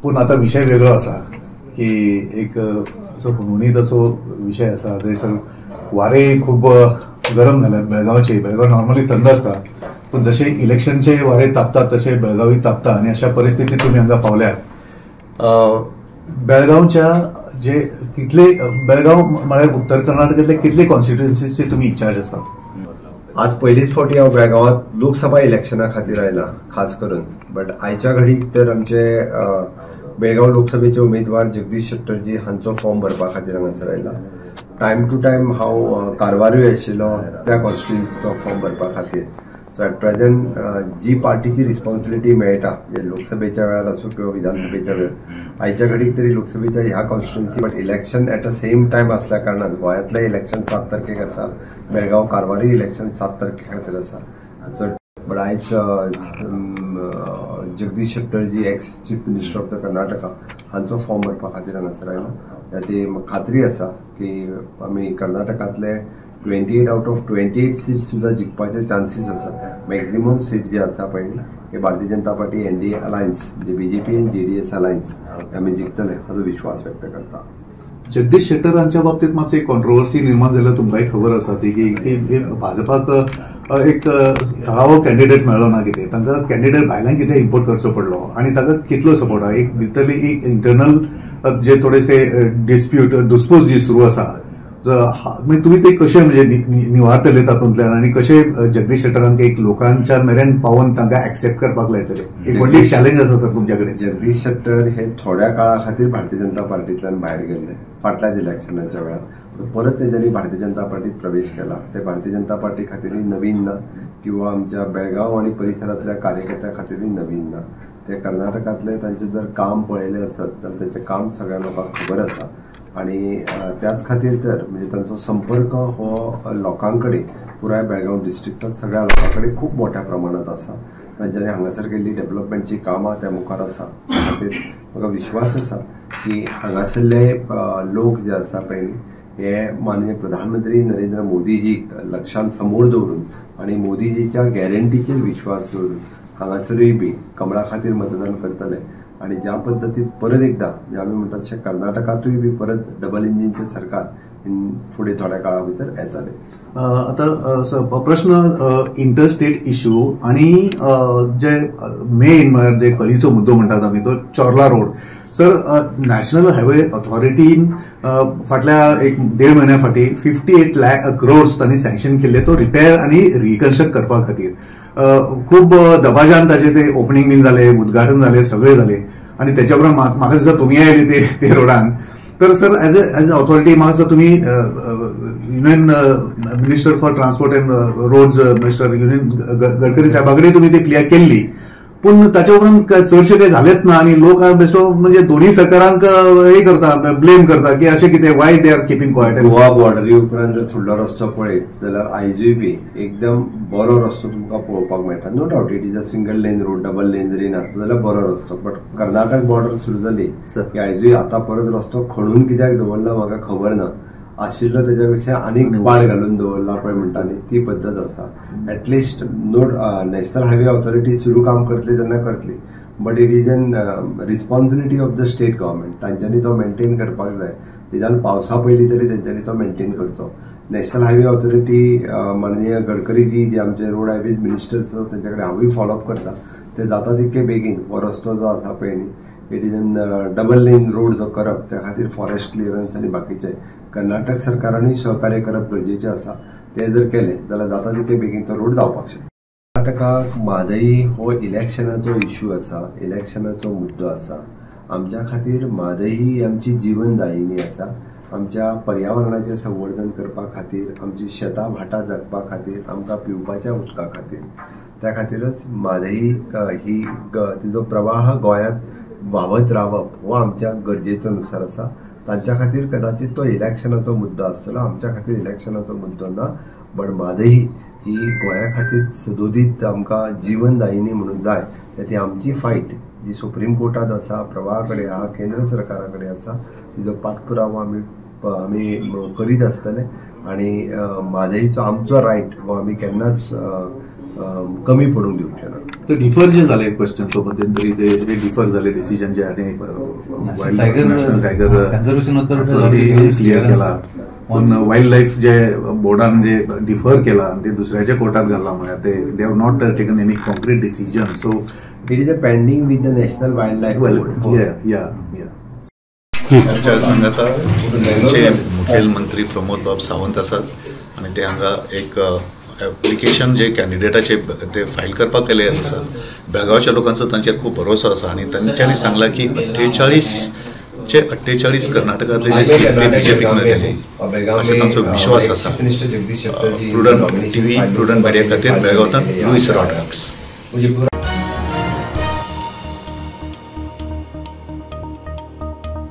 पूण आतां विशय वेगळो आसा की एक असो हुनहुनीत असो विशय आसा जंयसर वारे खूब गरम जाल्यात. बेळगांवचे, बेळगांव नॉर्मली थंड आसता पूण जशे इलेक्शनचे वारे तापतात तशे बेळगांवूय तापता आनी अशा परिस्थितीत तुमी हांगा पावल्यात. बेळगांवच्या जे कितले बेळगांव म्हळ्यार उत्तर कर्नाटकांतले कितले कॉन्स्टिट्युएन्सीचे तुमी इन्चार्ज आसात? आज पयलीच फावटी हांव बेळगांवांत लोकसभा इलेक्शना खातीर आयला खास करून, बट आयच्या घडीक तर आमचे बेळगांव लोकसभेचे उमेदवार जगदीश शेट्टरजी हांचो फॉर्म भरपा खातीर हांगासर आयला. टायम टू टायम हांव कारवारूय आशिल्लो त्या कॉन्स्टिट्युएन्सीचो फॉर्म भरपा खातीर. सो एट प्रेझेंट जी पार्टीची रिस्पॉन्सिबिलिटी मेळटा, म्हणजे लोकसभेच्या वेळार आसूं किंवा विधानसभेच्या वेळार, आयच्या घडीक तरी लोकसभेच्या ह्या constituency but election at a same time आसल्या कारणान गोंयांतलें इलेक्शन 7 तारखेक आसा, बेळगांव कारवारी इलेक्शन 7 तारखे खातीर आसा. सो बट आयज जगदीश शेट्टरजी ex chief minister of the Karnataka हांचो फॉर्म भरपा खातीर हांगासर आयला. ती खात्री आसा की आमी कर्नाटकांतले 28 आउट ऑफ 28 सीट सुद्दां जिखपाचे चान्सीस आसा. मॅक्झिमम सीट जे आसा पळय हे Bharatiya Janata party NDA alliance, जे बीजेपी आनी जेडीएस अलायन्स आमी जिखतले हाचो विश्वास व्यक्त करता. जगदीश शेट्टर हांच्या बाबतीत मातशी कॉन्ट्रोवर्सी निर्माण जाल्यार तुमकांय खबर आसा ती की भाजपाक एक थळावो कॅन्डिडेट मेळ्ळो ना, कितें तांकां कॅन्डिडेट भायल्यान कितें इम्पोर्ट करचो पडलो आनी तांकां कितलो सपोर्ट आहा. एक भितरली एक इंटरनल जे थोडेसे डिस्प्यूट दुस्पूस जी सुरू आसा, तुमी ते कशे म्हणजे निवारतले तातूंतल्यान आनी कशे जगदीश शेट्टरांक एक लोकांच्या मेरेन पावोवन तांकां एक्सेप्ट करपाक लायतले? एक व्हडली चॅलेंज आसा सर तुमच्या कडेन. जगदीश शेट्टर हे थोड्या काळा खातीर भारतीय जनता पार्टींतल्यान भायर गेल्ले फाटल्याच इलेक्शनाच्या वेळार, परत तेंच्यांनी भारतीय जनता पार्टीत प्रवेश केला. ते भारतीय जनता पार्टी खातीरय नवीन ना किंवा आमच्या बेळगांव आनी परिसरांतल्या कार्यकर्त्यां खातीरय नवीन ना. ते कर्नाटकांतले तांचें जर काम पळयलें आसत जाल्यार तांचें काम सगळ्या लोकांक खबर आसा आनी त्याच खातीर तर म्हणजे तांचो संपर्क हो लोकां कडेन पुराय बेळगांव डिस्ट्रिक्टांत सगळ्या लोकां कडेन खूब मोठ्या प्रमाणांत आसा. तांच्यांनी हांगासर केल्ली डेव्हलपमेंटची कामां त्या मुखार आसा. त्या खातीर म्हाका विश्वास आसा की हांगासरले लोक जे आसा पळय न्ही हे माननीय प्रधानमंत्री नरेंद्र मोदीजीक लक्षांत समोर दवरून आनी मोदीजीच्या गॅरंटीचेर विश्वास दवरून हांगासरूय बी कमळा खातीर मतदान करतले. आनी ज्या पद्दतीन परत एकदां जे आमी म्हणटात तशें कर्नाटकांतूय बी परत डबल इंजिनचें सरकार फुडें थोड्या काळा भितर येतलें. आतां प्रश्न इंटरस्टेट इश्यू आनी जे मेन म्हळ्यार जे कळीचो मुद्दो म्हणटात आमी तो Chorla road. Sir, national highway ऑथॉरिटीन फाटल्या एक 1.5 म्हयन्या फाटीं 58 लाख क्रोर्स तांणी सँक्शन केल्ले तो रिपेर आनी रिकन्स्ट्रक्ट करपा खातीर. खूब दबाज्यान ताजे ते ओपनिंग बीन जाले, उद्घाटन जाले, सगळे जाले आनी तेच्या उपरांत म्हाका दिसता तुमी आयले ते रोडान. तर सर एज अ ऑथॉरिटी म्हाका दिसता तुमी union minister for transport and roads mister union Gadkari साहेबा कडेन तुमी ते क्लियर केल्ली, पूण ताच्या उपरांत चडशें कांय जालेंच ना आनी लोक बेश्टो म्हणजे दोनूय सरकारांक हे करता, ब्लेम करता की अशें कितें, why they are keeping quiet. Goa boundary उपरांत जर फुडलो रस्तो पळयत जाल्यार आयजूय बी एकदम बरो रस्तो तुमकां पळोवपाक मेळटा. No doubt it is a single lane road, double lane जरी नासलो जाल्यार बरो रस्तो. बट कर्नाटक बॉर्डर सुरू जाली की आयजूय आतां परत रस्तो खणून कित्याक दवरला म्हाका खबर ना, आशिल्लो तेज्या पेक्षा आनीक पाड घालून दवरला पळय म्हणटा न्ही ती पद्दत आसा. At least no national highway authority सुरू काम करतली तेन्ना करतली, but it is an responsibility of the state government. तांच्यांनी तो मेंटेन करपाक जाय, निदान पावसा पयलीं तरी तेंच्यांनी तो मेंटेन करचो. नॅशनल हायवे ऑथॉरिटी माननीय गडकरीजी जे आमचे रोड हायवेज मिनिस्टर आसा तेंच्या कडेन हांवूय फॉलोअप करता, ते जाता तितके बेगीन हो रस्तो जो आसा पळय न्ही it is an double lane road जो करप त्या खातीर फॉरेस्ट क्लियरन्स आनी बाकीचे कर्नाटक सरकारानूय सहकार्य करप गरजेचें आसा. ते जर केलें जाल्यार जाता तितके बेगीन तो रोड जावपाक शकता. कर्नाटकाक म्हादई हो इलेक्शनाचो इश्यू आसा, इलेक्शनाचो मुद्दो आसा. आमच्या खातीर म्हादई ही आमची जिवनदायिनी आसा. आमच्या पर्यावरणाचें संवर्धन करपा खातीर, आमची शेतां भाटां जगपा खातीर, आमकां पिवपाच्या उदका खातीर, त्या खातीरच म्हादई ही तिजो प्रवाह गोंयांत व्हांवत रावप हो आमच्या गरजेचो नुसार आसा. तांच्या खातीर कदाचित तो इलेक्शनाचो मुद्दो आसतलो, आमच्या खातीर इलेक्शनाचो मुद्दो ना. बट म्हादई ही गोंया खातीर सदोदीत आमकां जिवनदायिनी म्हणून जाय. ती आमची फायट जी सुप्रीम कोर्टांत आसा, प्रवाहा कडेन आहा, केंद्र सरकारा कडेन आसा, तिजो पाठपुरावो आमी आमी करीत आसतले. आनी म्हादईचो आमचो रायट हो आमी केन्नाच कमी पडूंक दिवचे ना. तर डिफर जे झाले क्वेश्चन तो मध्यंतरी ते डिफर झाले डिसिजन जे आहे नॅशनल टायगर क्लिअर केला, पण वाईल्ड लाईफ जे बोर्डान जे डिफर केला ते दुसऱ्याच्या कोर्टात घालला, म्हळ्यार ते they have not taken any concrete decision. So it is a pending with the national wild life board. या या आमच्या संगता गोंयचे मुखेलमंत्री प्रमोद बाब सावंत आसात आनी ते हांगा एक एप्लिकेशन जे कॅन्डिडेटाचे ते फायल करपाक केले आसा. बेळगांवच्या लोकांचो तांचेर खूब भरोसो आसा आनी तांच्यांनी सांगलां की 48 48 कर्नाटकांतले जे सीट ते बीजेपीक मेळटले अशें तांचो विश्वास आसा. प्रुडंट टीव्ही, प्रुडंट मिडिया खातीर बेळगांवांतल्यान लुईस रॉड्रिग्स.